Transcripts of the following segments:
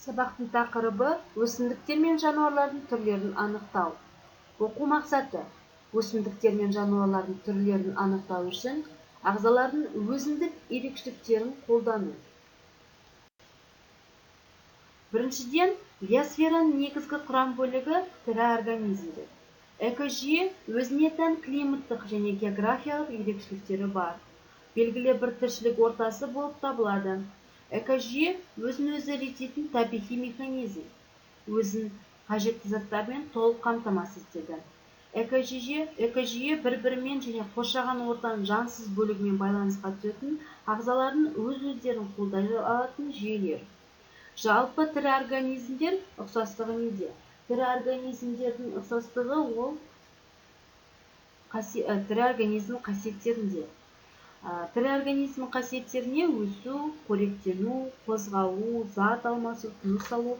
Сабақтың тақырыбы өсімдіктер мен жануарлардың түрлерін анықтау. Оқу мақсаты: өсімдіктер мен жануарлардың түрлерін анықтау үшін ағзалардың өзіндік ерекшеліктерін қолдану. Біріншіден, биосфераның негізгі құрам бөлігі тірі организмдер. Экожүйе өзіне тән климаттық және географиялық ерекшеліктері бар белгілі бір тіршілік ортасы болып табылады. Экожүйе өзін-өзі реттейтін табиғи механизм, өзін қажетті заттармен толық қамтамасыз етеді. Экожүйе бір-бірімен және қоршаған ортаның жансыз бөлігімен байланысқа түсетін ағзалардың өз-өздерін қолдай алатын жүйелер. Жалпы тірі организмдер ұқсастығы неде? Тірі организмдердің ұқсастығы ол тірі организм қасиеттерінде. Тірі организм қасиеттеріне өсу, қоректену, қозғалу, зат алмасу, тыныс алу,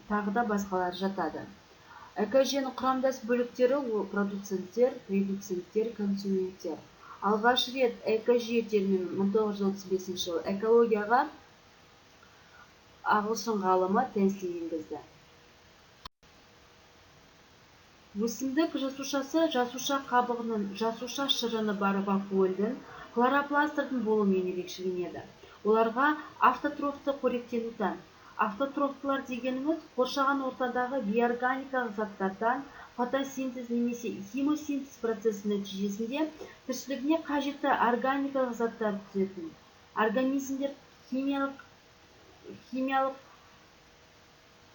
тағы да басқалар жатады. Экожүйенің құрамдас бөліктері ол продуценттер, редуценттер, консументтер. Алғаш рет экожүйе терминін 1935 жылы экологияға ағылшын ғалымы Тенсли енгізді. Өсімдік жасушасы жасуша қабығының жасуша шырыны бар вакуольдің, хлоропласттардың болуымен ерекшеленеді. Оларға автотрофты қоректену тән. Автотрофтылар дегеніміз қоршаған ортадағы бейорганикалық заттардан фотосинтез немесе хемосинтез процесі нәтижесінде тіршілігіне қажетті органикалық заттар түзетін организмдер химиялық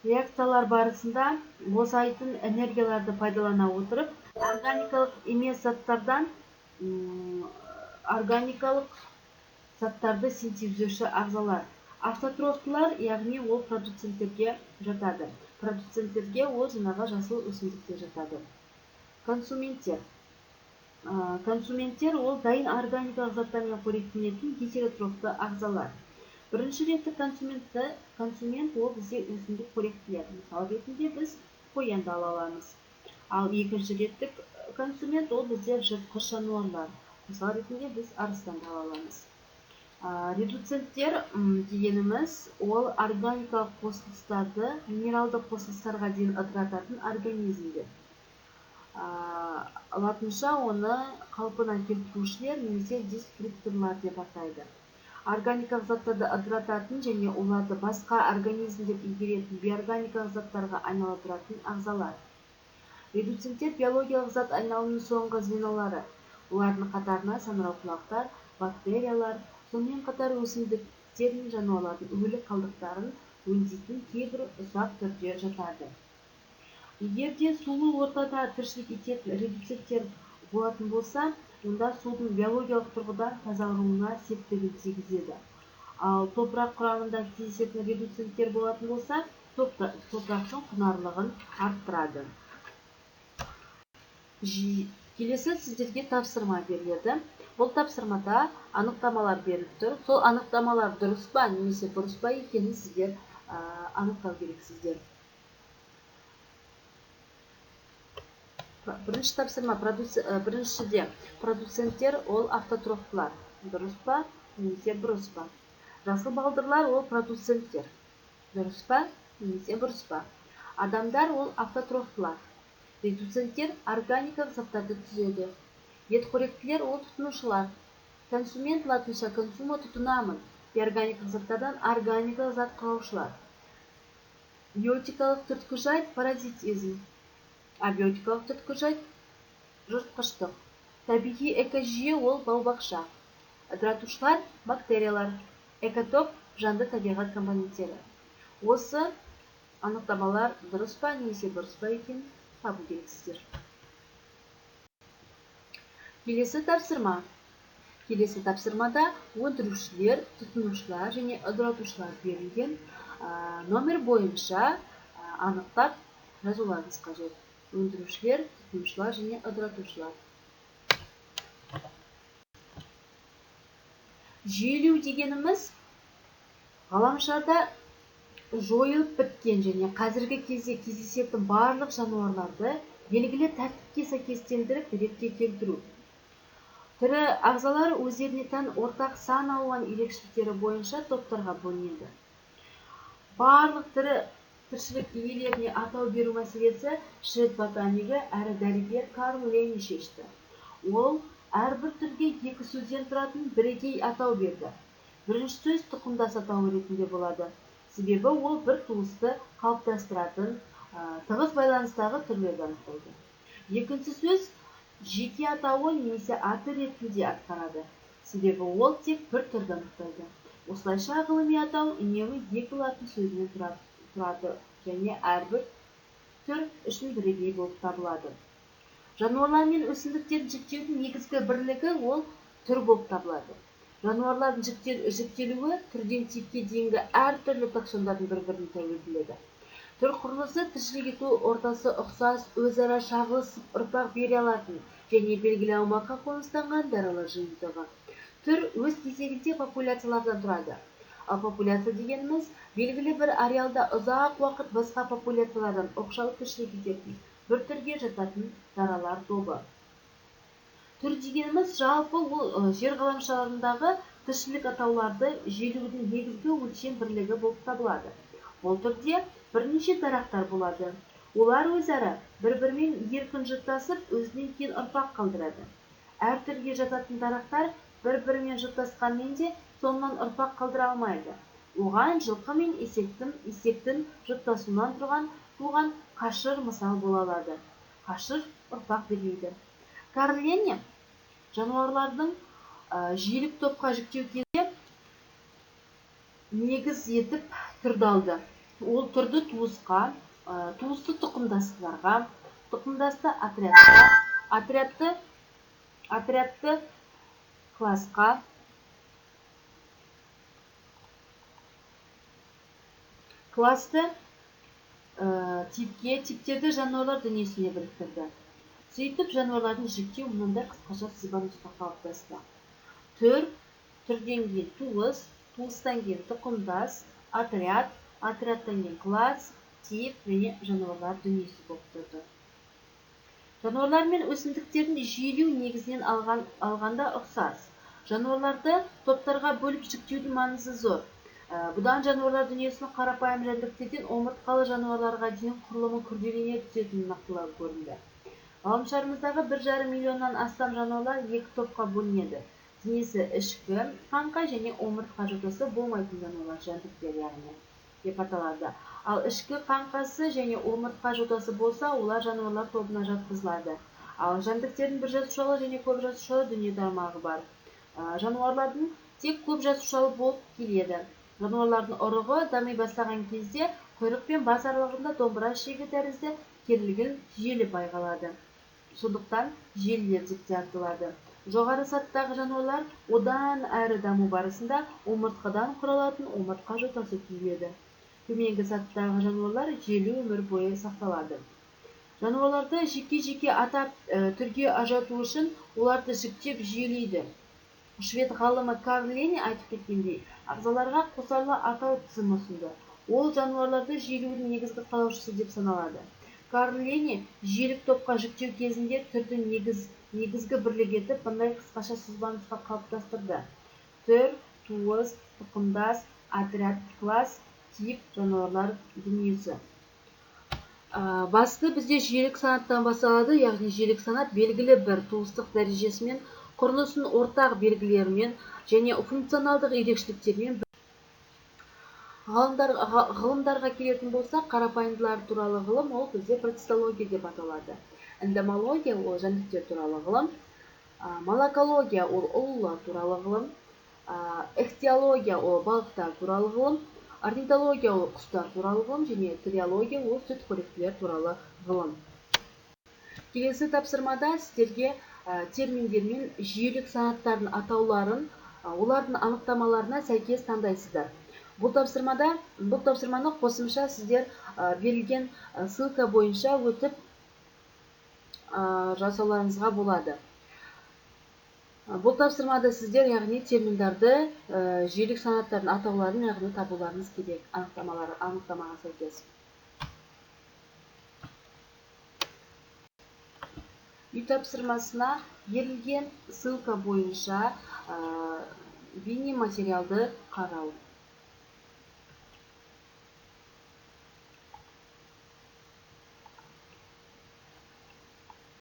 реакциялар барысында босайтын энергияларды пайдалана отырып, органикалық емес заттардан органикалық заттарды синтездеуші ағзалар. Автотрофтылар, яғни ол продуценттерге жатады. Продуценттерге ол жаңағы жасыл өсімдіктер жатады. Консументтер. Консументтер ол дайын органикалық заттармен қоректенетін гетеротрофты ағзалар. Бірінші реттік консумент ол бізде өсімдік қоректілер. Мысал ретінде біз қоянды ала аламыз. Ал екінші реттік консумент ол бізде жыртқыш жануарлар. Мысал ретінде біз арыстанды ала аламыз. Редуценттер дегеніміз ол органикалық қосылыстарды минералды қосылыстарға дейін ыдырататын организмдер. Латынша оны қалпына келтірушілер немесе деструкторлар деп атайды. Органикалық заттарды ыдырататын және оларды басқа организмдер игеретін бейорганикалық заттарға айналдыратын ағзалар. Редуценттер биологиялық зат айналымының соңғы звенолары. Олардың қатарына саңырауқұлақтар, бактериялар, сонымен қатар өсімдіктер мен жануарлардың өлі қалдықтарын өңдейтін кейбір ұсақ түрдер жатады. Егер де сулы ортада тіршілік ететін редуценттер болатын болса, онда судың биологиялық тұрғыдан тазаруына септігін тигізеді. Ал топырақ құрамында кездесетін редуценттер болатын болса, топырақтың құнарлығын арттырады. Келесі сіздерге тапсырма беріледі. Бұл тапсырмада анықтамалар беріліп тұр. Сол анықтамалар дұрыс па немесе бұрыс па екенін сіздер анықтау керексіздер. Бірінші тапсырма, біріншіде продуценттер ол автотрофтылар. Дұрыс па немесе бұрыс па? Жасыл балдырлар ол продуценттер. Дұрыс па немесе бұрыс па? Адамдар ол автотрофтылар. Редуценттер органикалық заттарды түзеді. Ет қоректілер ол тұтынушылар. Консумент латынша консумо тұтынамын. Бейорганикалық заттардан органикалық зат құраушылар. Биотикалық түрткі жайт паразитизм. Абиотикалық түрткі жайт жыртқыштық. Табиғи экожүйе ол бау-бақша. Ыдыратушылар бактериялар. Экотоп жанды табиғат компоненттері. Осы анықтамалар дұрыс па немесе бұрыс па екенін табу керексіздер. Келесі тапсырма. Келесі тапсырмада өндірушілер, тұтынушылар және ыдыратушылар берілген номер бойынша анықтап жазуларыңыз қажет. Өндірушілер, тұтынушылар және ыдыратушылар. Жүйелеу дегеніміз ғаламшарда жойылып біткен және қазіргі кезде кездесетін барлық жануарларды белгілі тәртіпке сәйкестендіріп ретке келтіру. Тірі ағзалар өздеріне тән ортақ сан алуан ерекшеліктері бойынша топтарға бөлінеді. Барлық тірі тіршілік иелеріне атау беру мәселесі швед ботанигі әрі дәрігер Карл Линне шешті. Ол әрбір түрге екі сөзден тұратын бірегей атау берді. Бірінші сөз тұқымдас атауы ретінде болады. Себебі ол бір туысты қалыптастыратын тығыз байланыстағы түрлерді анықтайды. Екінші сөз жеке атауы немесе аты ретінде атқарады. Себебі ол тек бір түрді анықтайды. Осылайша ғылыми атау үнемі екі латын сөзінен тұрады және әрбір түр үшін бірегей болып табылады. Жануарлар мен өсімдіктердің жіктеудің негізгі бірлігі ол түр болып табылады. Жануарлардың жіктелуі түрден типке дейінгі әртүрлі тақшандардың бір-біріне тәуелділігі. Түр құрылысы тіршілік ету ортасы ұқсас, өзара шағылысып ұрпақ бере алатын және белгілі аумаққа қоныстанған даралар жиынтығы. Түр өз кезегінде популяциялардан тұрады. Ал популяция дегеніміз белгілі бір ареалда ұзақ уақыт басқа популяциялардан оқшау тіршілік ететін бір түрге жататын даралар тобы. Түр дегеніміз жалпы ол жер ғаламшарындағы тіршілік атауларды желудің негізгі өлшем бірлігі болып табылады. Бұл түрде бірнеше дарақтар болады. Олар өзара бір-бірімен еркін жұптасып, өзінен кейін ұрпақ қалдырады. Әр түрге жататын дарақтар бір-бірімен жұптасқанмен де соңынан ұрпақ қалдыра алмайды. Оған жылқы мен есектің жұптасуынан туған қашыр мысал бола алады. Қашыр ұрпақ бермейді. Карл Линне жануарлардың жиілік топқа жіктеу кезінде негіз етіп түрді алды. Ол түрді туысқа, туысты тұқымдастыларға, тұқымдасты отрядқа, отрядты классқа, классты типке, типтерді жануарлар дүниесіне біріктірді. Сөйтіп, жануарлардың жіктеу мынандай қысқаша сызба нұсқа қалыптасты. Түр, түрден кейін туыс, туыстан кейін тұқымдас, отряд, отрядтан кейін класс, тип және жануарлар дүниесі болып тұрды. Жануарлар мен өсімдіктердің жүйелеу негізінен алғанда ұқсас. Жануарларды топтарға бөліп жіктеудің маңызы зор. Бұдан жануарлар дүниесінің қарапайым жәндіктерден омыртқалы жануарларға дейін құрылымы күрделене түсетіні нақтылау көрінді. Ғаламшарымыздағы 1,5 миллионнан астам жануарлар екі топқа бөлінеді. Денесі ішкі қаңқа және омыртқа жотасы болмайтын жануарлар, жәндіктер яғни деп аталады. Ал ішкі қаңқасы және омыртқа жотасы болса, олар жануарлар тобына жатқызылады. Ал жәндіктердің бір жасушалы және көп жасушалы дүние тармағы бар. Жануарлардың тек көп жасушалы болып келеді. Жануарлардың ұрығы дами бастаған кезде құйрық пен бас аралығында домбыра шегі тәрізді керілген желі байқалады. Сондықтан желілер деп те аталады. Жоғары сатыдағы жануарлар одан әрі даму барысында омыртқадан құралатын омыртқа жотасы түзіледі. Төменгі сатыдағы жануарлар желі өмір бойы сақталады. Жануарларды жеке-жеке атап түрге ажырату үшін оларды жіктеп жүйелейді. Швед ғалымы Карл Линне айтып кеткендей, ағзаларға қосарлы атау тізімі ұсынды. Ол жануарларды жүйелеудің негізгі қалаушысы деп саналады. Карл Линне жүйелік топқа жіктеу кезінде түрді негізгі бірлік етіп, бұндай қысқаша сызба нұсқа қалыптастырды. Түр, туыс, тұқымдас, отряд, класс, тип, жануарлар дүниесі. Басты бізде жүйелік санаттан басталады, яғни жүйелік санат белгілі бір туыстық дәрежесімен, құрылысын ортақ белгілерімен және функционалдық ерекшеліктерімен. Ғылымдарға келетін болсақ, қарапайымдылар туралы ғылым ол бізде протистология деп аталады. Эндомология ол жәндіктер туралы ғылым, малакология ол ұлулар туралы ғылым, эхтиология ол балықтар туралы ғылым, орнитология ол құстар туралы ғылым және триология ол сүтқоректілер туралы ғылым. Келесі тапсырмада сіздерге терминдер мен жүйелік санаттардың атауларын, олардың анықтамаларына сәйкес таңдайсыздар. Бұл тапсырманы қосымша сіздер берілген ссылка бойынша өтіп жасауларыңызға болады. Бұл тапсырмада сіздер яғни терминдарды, жүйелік санаттардың атауларын яғни табуларыңыз керек, анықтамаға сәйкес. Үй тапсырмасына берілген ссылка бойынша бейнематериалды қарау.